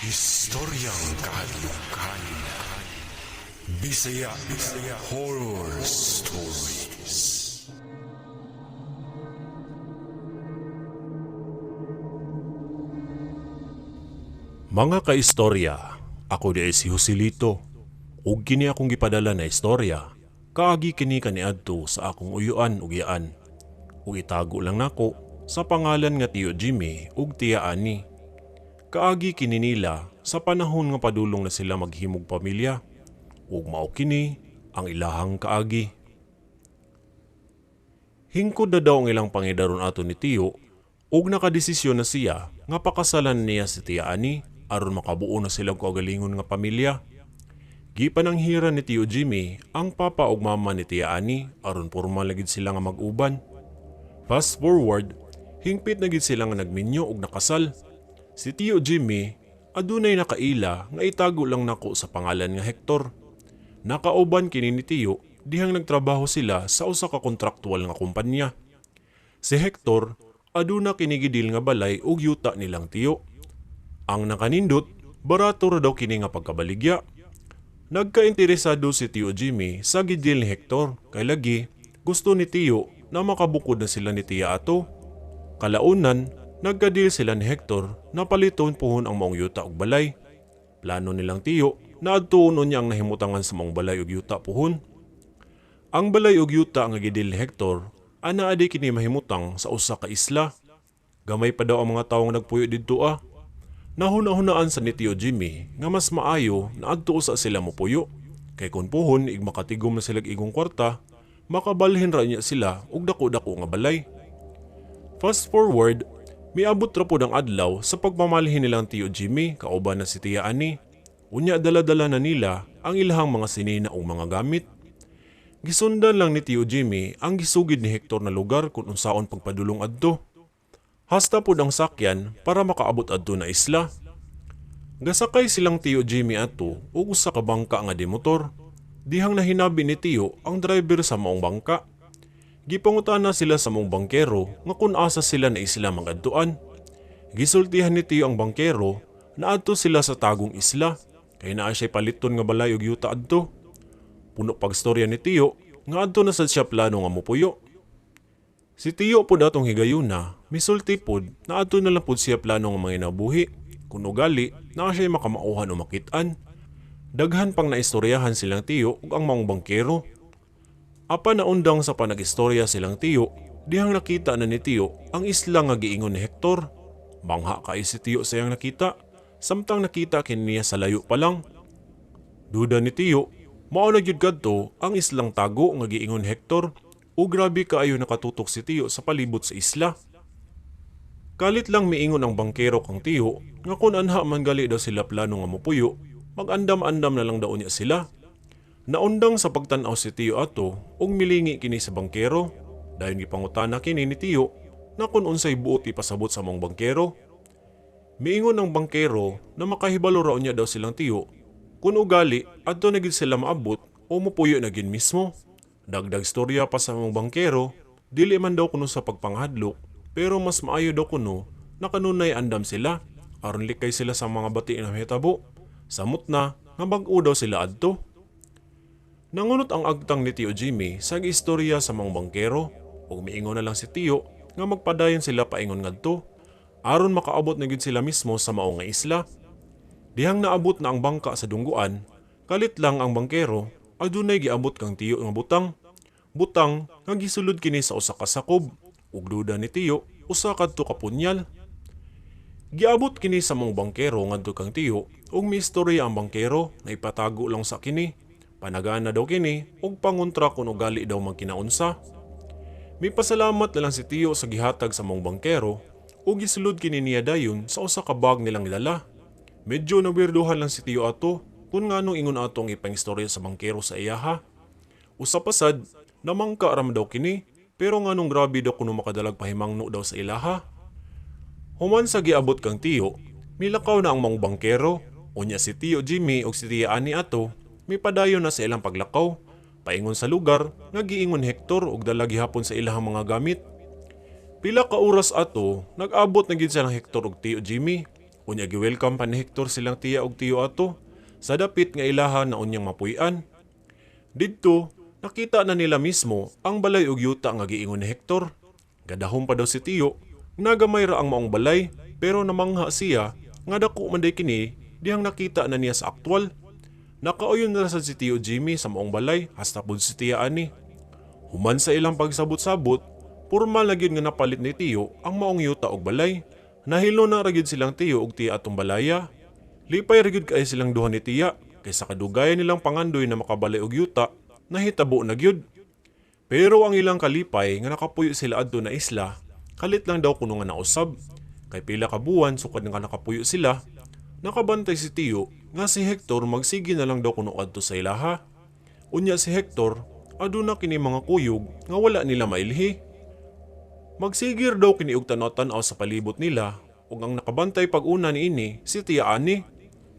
Historyang kahadlukan. Bisaya Bisaya Horror Stories. Mga kaistorya, ako di ay si Joselito. Ug kini akong gipadala na istorya. Kaagi kini kaniadto sa akong uyuan ug iyaan. Ug itago lang nako sa pangalan nga Tiyo Jimmy ug Tiya Ani. Kaagi kini nila sa panahon nga padulong na sila maghimog pamilya. Ug mao kini ang ilahang kaagi. Hingkod na daw ang ilang pangidaron ato ni Tiyo ug nakadesisyon na siya nga pakasalan niya si Tiya Ani aron makabuo na silang kaugalingon nga pamilya. Gipananghiran ni Tiyo Jimmy ang papa ug mama ni Tiya Ani aron pormal na gid sila nga mag-uban. Fast forward, hingpit na gid sila nga nagminyo ug nakasal. Si Tiyo Jimmy adunay nakaila nga itago lang nako sa pangalan nga Hector. Nakauban kini ni Tiyo dihang nagtrabaho sila sa usa ka kontraktual nga kumpanya. Si Hector aduna kini gidil nga balay ug yuta nilang Tiyo. Ang nakanindot, barato ra daw kini nga pagkabaligya. Nagkainteresado si Tiyo Jimmy sa gidil ni Hector kay lagi gusto ni Tiyo na makabukod na sila ni Tiya ato. Kalaunan, nagkadil sila ni Hector na paliton puhon ang maong yuta ug balay. Plano nilang Tiyo na adtuon niya ang nahimutangan sa maong balay ug yuta puhon. Ang balay ug yuta nga gidil ni Hector ana adi kini mahimutang sa usa ka isla. Gamay pa daw ang mga tawo nga nagpuyo didto ah. Nahuna-hunaan sa ni Tiyo Jimmy nga mas maayo na adto usa sila mopuyo. Kay kun puhon ig makatigom na sila igong kwarta, makabalhin ra niya sila og dako-dako nga balay. Fast forward, miabot ra pod ang adlaw sa pagpamalhin nilang Tiyo Jimmy kauban na si Tiya Ani. Unya dala-dala na nila ang ilahang mga sinina ug mga gamit. Gisundan lang ni Tiyo Jimmy ang gisugid ni Hector na lugar kung unsaon pagpadulong adto. Hasta pod ang sakyan para makaabot adto na isla. Gasakay silang Tiyo Jimmy ato ug usa ka bangka nga di motor. Dihang nahinabi ni Tiyo ang driver sa maong bangka. Gipangutana sila sa maong bangkero nga kung asa sila na isla mangadtuan. Gisultihan ni Tiyo ang bangkero na adto sila sa tagong isla kay naa siya paliton nga balay ug yuta adto. Puno pagstorya ni Tiyo nga adto na sad siya plano nga mopuyo. Si Tiyo pod atong higayuna, misulti pod na adto na lang pod siya plano nga manginabuhi. Kun ugali, naa siya makamauhan o makit-an. Daghan pang naistoryahan silang Tiyo ug ang maong bangkero. Apan naundang sa panagistorya silang Tiyo, dihang nakita na ni Tiyo ang isla nga giingon ni Hector. Mangha kay si Tiyo sa iyang nakita, samtang nakita kini niya sa layo pa lang. Duda ni Tiyo, mao na gyud kadto ang islang tago nga giingon ni Hector. O grabe kaayo nakatutok si Tiyo sa palibot sa isla. Kalit lang miingon ang bangkero kang Tiyo nga kung anha man gali daw sila plano nga mopuyo, magandam-andam na lang daw niya sila. Naundang sa pagtan-aw si Tiyo ato ug milingi kini sa bangkero. Dayon gipangutana kini ni Tiyo na kung unsay buot ipasabot sa maong bangkero. Miingon ang bangkero na makahibalo raw niya daw silang Tiyo kung ugali adto na gid sila maabot o mopuyo na gid mismo. Dagdag storya pa sa maong bangkero, dili man daw kuno sa pagpanghadlok, pero mas maayo daw kuno na kanunay andam sila aron likay sila sa mga bati na mahitabo. Samot na nga bag-o daw sila adto. Nangunot ang agtang ni Tiyo Jimmy sa giistorya sa maong bangkero ug miingon na lang si Tiyo nga magpadayon sila paingon ngadto aron makaabot na gid sila mismo sa mao nga isla. Dihang naabot na ang bangka sa dungguan, kalit lang ang bangkero adunay giabot kang Tiyo nga butang. Butang nga gisulod kini sa usa ka sakob ug duda ni Tiyo usa kadto ka punyal. Giabot kini sa maong bangkero ngadto kang Tiyo ug miistorya ang bangkero na ipatago lang sa kini. Panagana daw kini ug pangontra kun ugali daw magkinaunsa. Mipasalamat na lang si Tiyo sa gihatag sa maong bangkero ug gisulod kini niya dayon sa usa ka bag nilang dala. Medyo nawirduhan lang si Tiyo ato kung nganong ingon ato ang ipangistorya sa bangkero sa iyaha. Usa pa sad, namangka ram daw kini, pero nganong grabe daw kuno makadalag pahimangno daw sa ilaha. Human sa giabot kang Tiyo, milakaw na ang maong bangkero. Unya si Tiyo Jimmy ug si Tiya Ani ato, mipadayon na sa ilang paglakaw. Paingon sa lugar, nga giingon Hector ug dala gihapon sa ilahang mga gamit. Pila ka oras ato, nag-abot na gid silang Hector ug Tiyo Jimmy. Unya gi-welcome pa ni Hector silang tiya og tiyo ato sa dapit nga ilaha na unyang mapuy-an. Didto, nakita na nila mismo ang balay og yuta nga giingon ni Hector. Gadahom pa daw si Tiyo, nagamay ra ang maong balay, pero namangha siya nga dako man day kini dihang nakita na niya sa aktwal. Nakauyon na sad si Tiyo Jimmy sa maong balay hasta pud si Tiya ani. Human sa ilang pagsabot-sabot, pormal na gyud nga napalit ni Tiyo ang maong yuta og balay. Nahilo na ra gyud silang tiyo og tiya atong balaya. Lipay ra gyud kaayo silang duha ni tiya kay sa kadugayan nilang pangandoy na makabalay og yuta, nahitabo na gyud. Pero ang ilang kalipay nga nakapuyo sila adto na isla, kalit lang daw kuno nga nausab. Kay pila ka buwan sukad nga nakapuyo sila, nakabantay si Tiyo nga si Hector magsige na lang daw kuno adto sa ilaha. Unya si Hector, aduna kini mga kuyog nga wala nila mailhi. Magsigir daw kini og tanaw-tanaw sa palibot nila ug ang nakabantay pag-una niini si Tiya Ani.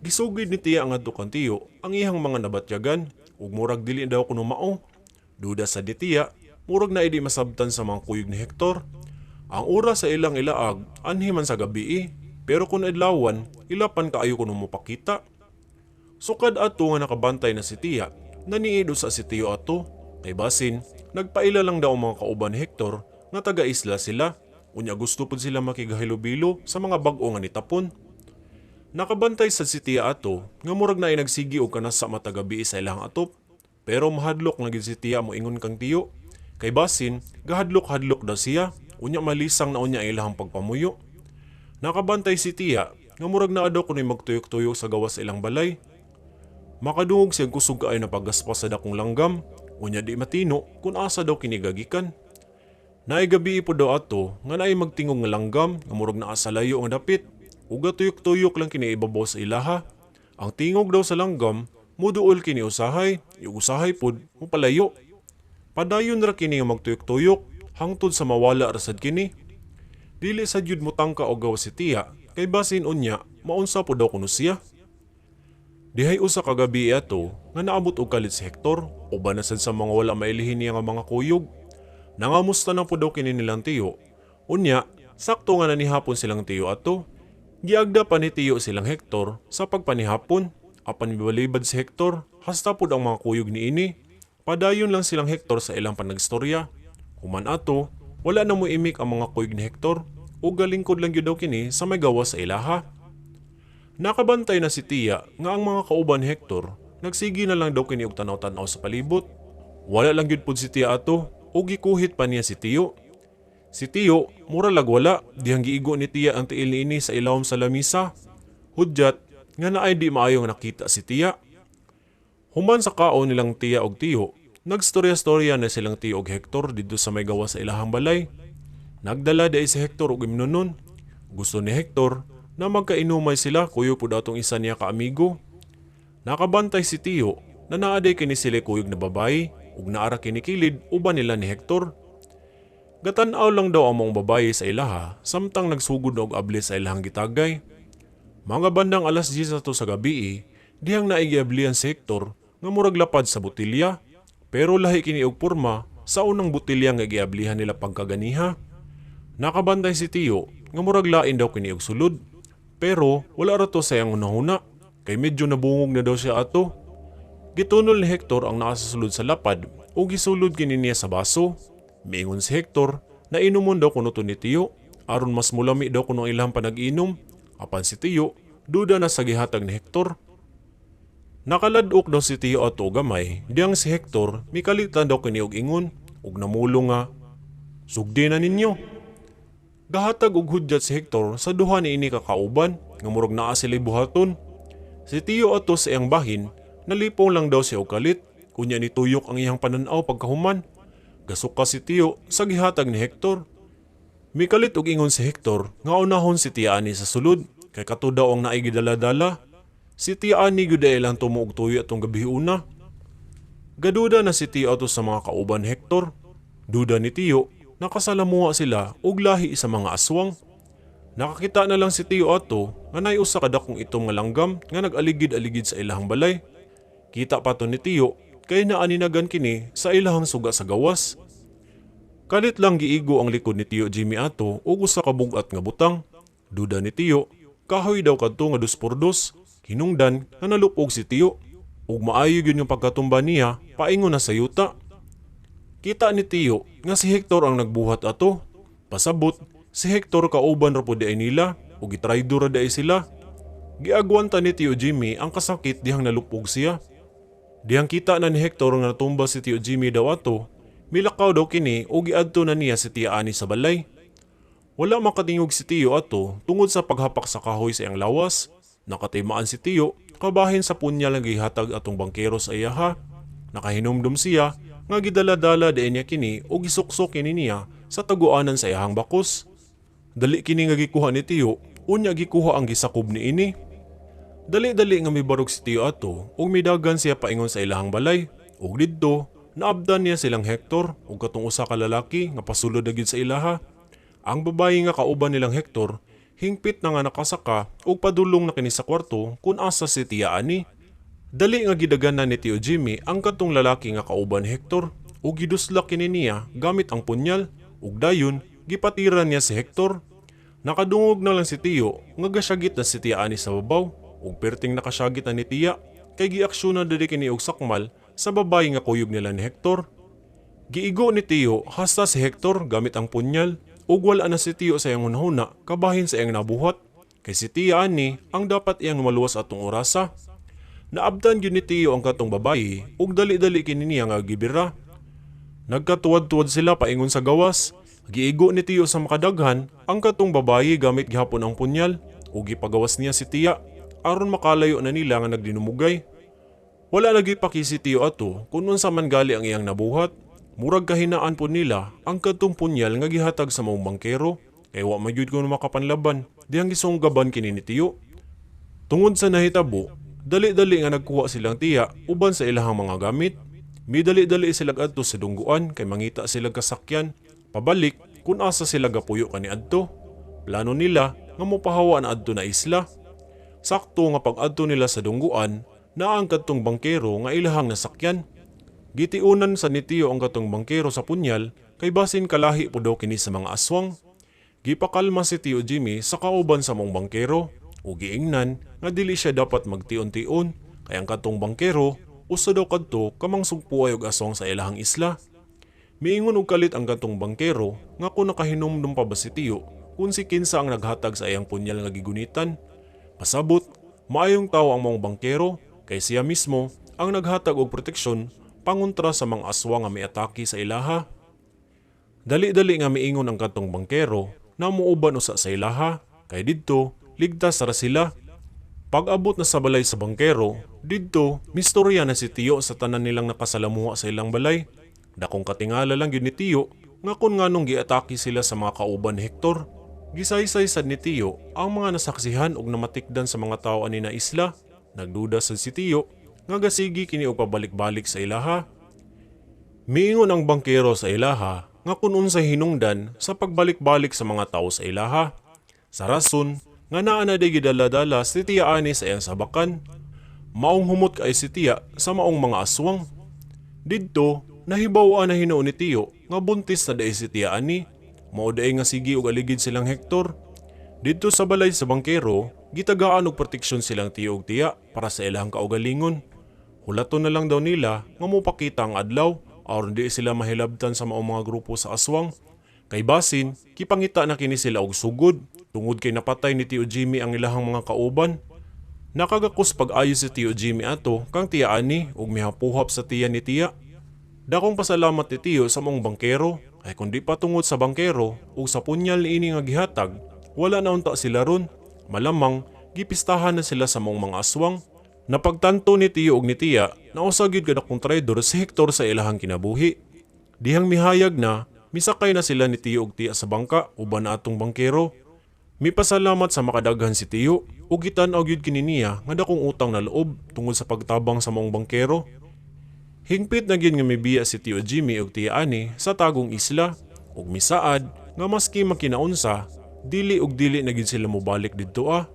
Gisugid ni Tiya ngadto kang Tiyo ang iyang mga nabatyagan ug murag dili daw kuno mao. Duda sa di Tiya, murag na di masabtan sa mga kuyog ni Hector. Ang oras sa ilang ilaag anhi man sa gabi, pero kung adlawan ilapan kaayo kuno mopakita. Sukad ato nga nakabantay na si Tiya, naniid usa si Tiyo ato. Kay basin, nagpaila lang daw ang mga kauban ni Hector nga taga-isla sila. Unya gusto pud sila makigahilubilo sa mga bag-o nga nitapon. Nakabantay sa si Tiya ato nga murag naay nagsigi og kanasa matag gabii sa ilang atop. Pero mahadlok na gid si Tiya moingon kang Tiyo. Kay basin, gahadlok-hadlok daw siya. Unya malisang na unya ang ilahang pagpamuyo. Nakabantay si Tiya nga murag naa daw kuno'y magtuyok-tuyok sa gawas sa ilang balay. Makadungog siya kusog kaayo na paggaspas sa dakong langgam. Unya di matino kung asa daw kini gagikan. Naay gabii po daw ato nga naay magtingog nga langgam nga murag naa sa layo nga dapit. Ug tuyok-tuyok lang kini ibabaw sa ilaha. Ang tingog daw sa langgam muduol kini usahay, ug usahay pod mopalayo. Padayon ra kini nga magtuyok-tuyok hangtod sa mawala ra sad kini. Dili sa jud motangka og gawas si Tiya kay basin unya maunsa po daw kuno siya. Dihay usa ka gabi ato nga naabot og kalit si Hector uban na sad sa mga wala mailihin niya nga mga kuyog. Nangamusta na po daw kini nilang tiyo. Unya, sakto nga nanihapon silang tiyo ato. Giagda pa ni tiyo silang Hector sa pagpanihapon. Apan mibalibad si Hector, hasta pod ang mga kuyog niini. Padayon lang silang Hector sa ilang panagstorya. Human ato, wala na mo imik ang mga kuyog ni Hector ug galingkod lang gyud daw kini sa may gawas sa ilaha. Nakabantay na si Tia nga ang mga kauban ni Hector nagsige na lang daw kini og tanaw-tanaw sa palibot. Wala lang gyud pud si Tia ato ug gikuhit pa niya si Tiyo. Si Tiyo, mura lag wala, dihang giigo ni Tia ang tiil niini sa ilawom sa lamisa. Hudyat nga naay di maayo nga nakita si Tia. Human sa kaon nilang Tia og Tiyo, nagstorya-storya na silang Tiyo og Hector didto sa may gawas sa ilahang balay. Nagdala diay si Hector og imnonon. Gusto ni Hector na magkainumay sila kuyog pud atong isa niya ka amigo. Nakabantay si Tiyo na naa day kini sila kuyog na babayi ug naara kini kilid uban nila ni Hector. Gatan-aw lang daw ang maong babayi sa ilaha samtang nagsugod og abli sa ilahang gitagay. Mga bandang alas 10 na to sa gabi, dihang naay giablihan si Hector nga murag lapad sa botelya. Pero lahi kini og porma sa unang botelya nga giablihan nila pagkaganiha. Nakabantay si Tiyo nga murag lain daw kini og sulod. Pero wala ra to sa iyang hunahuna kay medyo nabungog na daw siya ato. Gitunol ni Hector ang naa sa sulod sa lapad ug gisulod kini niya sa baso. Miingon si Hector na inumon daw kuno to ni Tiyo aron mas mulami daw kuno ang ilang panag-inom. Apan si Tiyo duda na sa gihatag ni Hector. Nakalad-ok daw si Tiyo ato gamay, diyang si Hector mikalitan daw kini og ingon ug namulong nga, "Sugdi na ninyo." Gahatag og hudyat si Hector sa duha niini ka kauban nga murag naa sila buhaton. Si Tiyo ato sa iyang bahin, nalipong lang daw siya og kalit, kunya nituyok ang iyang pananaw pagkahuman. Gasuka si Tiyo sa gihatag ni Hector. Mikalit og ingon si Hector nga unahon si Tia Ani sa sulod kay kato daw ang naay gidala-dala. Si Tia Ani gyud ay ilang tumo og tuyo atong gabi una. Gaduda na si Tiyo ato sa mga kauban ni Hector. Duda ni Tiyo, nakasalamuha sila og lahi sa mga aswang. Nakakita na lang si Tiyo ato nga naay usa ka dakong itom nga langgam nga nag-aligid-aligid sa ilahang balay. Kita pa to ni Tiyo kay naaninagan kini sa ilahang suga sa gawas. Kalit lang giigo ang likod ni Tiyo Jimmy ato og usa ka bug-at nga butang. Duda ni Tiyo, Kahoy daw kadto nga dos por dos. Hinungdan nga nalupog si Tiyo. Ug maayo gyud nga pagkatumba niya paingon na sa yuta. Kita ni Tiyo nga si Hector ang nagbuhat ato. Pasabot, si Hector kauban ra pud diay nila ug gitraydor ra diay sila. Giagwanta ni Tio Jimmy ang kasakit dihang nalupog siya. Dihang kita na ni Hector nga natumba si Tio Jimmy daw ato, milakaw daw kini ug giadto na niya si Tia Ani sa balay. Wala makatingog si Tio ato tungod sa paghapak sa kahoy sa iyang lawas. Nakatimaan si Tio kabahin sa punyal nga gihatag atong bangkero sa iyaha. Nakahinumdum siya nga gidala-dala diay niya kini ug gisuksok kini niya sa taguanan sa iyahang bakos. Dali kini nga gikuha ni Tio, unya gikuha ang gisakob niini. Dali-dali nga mibarog si Tio ato ug midagan siya paingon sa ilahang balay. Ug didto, naabdan niya silang Hector ug katong usa ka lalaki nga pasulod na gyud sa ilaha. Ang babayi nga kauban nilang Hector, hingpit na nga nakasaka ug padulong na kini sa kwarto kung asa si Tia Ani. Dali nga gidaganan ni Tio Jimmy ang katong lalaki nga kauban ni Hector ug giduslak kini niya gamit ang punyal ug dayon gipatiran niya si Hector. Nakadungog na lang si Tio nga gasyagit na si Tia Ani sa babaw ug perting nakasyagit na ni Tia kay giaksyonan diri kini og sakmal sa babayi nga kuyog nila ni Hector. Giigo ni Tio hasta si Hector gamit ang punyal ug wala na si Tio sa iyang hunahuna kabahin sa iyang nabuhat kay si Tia Ani ang dapat iyang maluwas atong orasa. Naabdan gyud ni Tio ang katong babayi ug dali-dali kini niya nga gibira. Nagkatuwad-tuwad sila paingon sa gawas. Giigo ni Tio sa makadaghan ang katong babayi gamit gihapon ang punyal ug gipagawas niya si Tia aron makalayo na nila nga nagdinumugay. Wala lagi paki si Tio ato kung unsa man gali ang iyang nabuhat. Murag kahinaan po nila ang kadtong punyal nga gihatag sa maong bangkero kay wa man gyud kuno makapanlaban dihang gisunggaban kini ni Tio. Tungod sa nahitabo, dali-dali nga nagkuha silang tiya uban sa ilahang mga gamit. Midali-dali sila adto sa dungguan kay mangita sila kasakyan pabalik kung asa sila gapuyo kaniadto. Plano nila nga mopahawa na adto na isla. Sakto nga pag-adto nila sa dungguan, naa ang kadtong bangkero nga ilahang nasakyan. Gitiunan sa ni Tio ang katong bangkero sa punyal kay basin kalahi po daw kini sa mga aswang. Gipakalma si Tio Jimmy sa kauban sa maong bangkero ug giingnan nga dili siya dapat magtion-tion kay ang katong bangkero usa daw kadto ka mangsugpoay og aswang sa ilahang isla. Miingon og kalit ang katong bangkero nga kung nakahinumdum pa ba si Tio kung si kinsa ang naghatag sa iyang punyal nga gigunitan. Pasabot, maayong tawo ang maong bangkero kay siya mismo ang naghatag og proteksyon pangontra sa mga aswang nga miatake sa ilaha. Dali-dali nga miingon ang katong bangkero na muuban usa sa ilaha kay didto ligtas ra sila. Pag-abot na sa balay sa bangkero, didto mistorya na si Tio sa tanan nilang nakasalamuha sa ilang balay. Dakong katingala lang gyud ni Tio nga kung nganong giatake sila sa mga kauban ni Hector. Gisaysay sad ni Tio ang mga nasaksihan ug namatikdan sa mga tawo ani na isla. Nagduda sad si Tio nga gasigi kini og pabalik-balik sa ilaha. Miingon ang bangkero sa ilaha nga kun unsay hinungdan sa pagbalik-balik sa mga tawo sa ilaha. Sa rason nga naa na day gidala-dala si Tia Ani sa iyang sabakan. Maong humot kay si Tia sa maong mga aswang. Didto, nahibaw-an na hinuon ni Tio nga buntis na diay si Tia Ani. Mao diay nga sige og aligid silang Hector. Didto sa balay sa bangkero, gitagaan og proteksyon silang tiyo og tiya para sa ilahang kaugalingon. Hulaton na lang daw nila nga mopakita ang adlaw aron di sila mahilabtan sa maong mga grupo sa aswang. Kay basin, kipangita na kini sila og sugod tungod kay napatay ni Tio Jimmy ang ilahang mga kauban. Nakagakos pag-ayo si Tio Jimmy ato kang tiya ani ug mihapuhap sa tiya ni tiya. Dakong pasalamat ni Tio sa maong bangkero ay kundi pa tungod sa bangkero ug sa punyal niini nga gihatag, wala na unta sila ron. Malamang gipistahan na sila sa maong mga aswang. Napagtanto ni Tio ug ni Tiya na usa gyud kadakong traidor si Hector sa ilahang kinabuhi. Dihang mihayag na, misakay na sila ni Tio ug Tiya sa bangka uban na atong bangkero. Mipasalamat sa makadaghan si Tio ug gitan-aw gyud kini niya nga dakong utang na loob tungod sa pagtabang sa maong bangkero. Hingpit na gyud nga mibiya si Tio Jimmy ug Tia Ani sa tagong isla ug misaad nga maski makinaunsa, dili ug dili na gyud sila mobalik didto ah.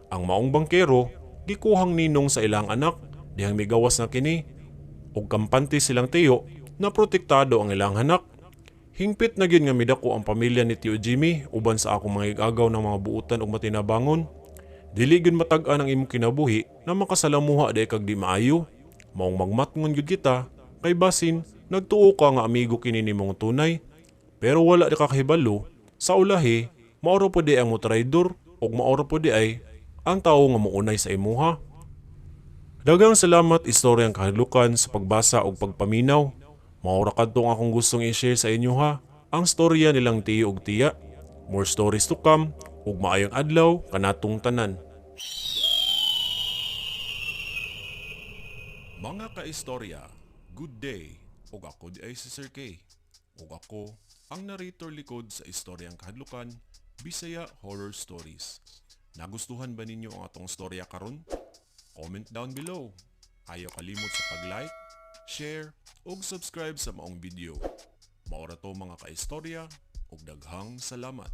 Ang maong bangkero gikuhang ninong sa ilang anak dihang migawas na kini ug kampante silang tiyo na protektado ang ilang anak. Hingpit na gyud nga midako ang pamilya ni Tio Jimmy uban sa akong mga igagaw ng mga buutan ug matinabangon. Dili gyud matag-an ang imong kinabuhi na makasalamuha diay kag di maayo. Maong magmatngon gyud kita kay basin nagtuo ka nga amigo kini nimong tunay. Pero wala di ka kahibalo sa ulahi, mao ra pod diay ang motraidor ug mao ra pod diay ang tawo nga mounay sa imuha. Daghang salamat, Istoryang Kahadlukan, sa pagbasa ug pagpaminaw. Mao ra kadto ang akong gustong i-share sa inyo ha, ang storya nilang tiyo ug tiya. More stories to come ug maayong adlaw kanatong tanan. Mga kaistorya, good day. Ug ako diay si Sir K. Ug ako ang narrator likod sa Istoryang Kahadlukan, Bisaya Horror Stories. Nagustuhan ba ninyo ang atong storya karon? Comment down below. Ayaw kalimot sa pag-like, share, ug subscribe sa maong video. Mao ra to, mga kaistorya, ug daghang salamat.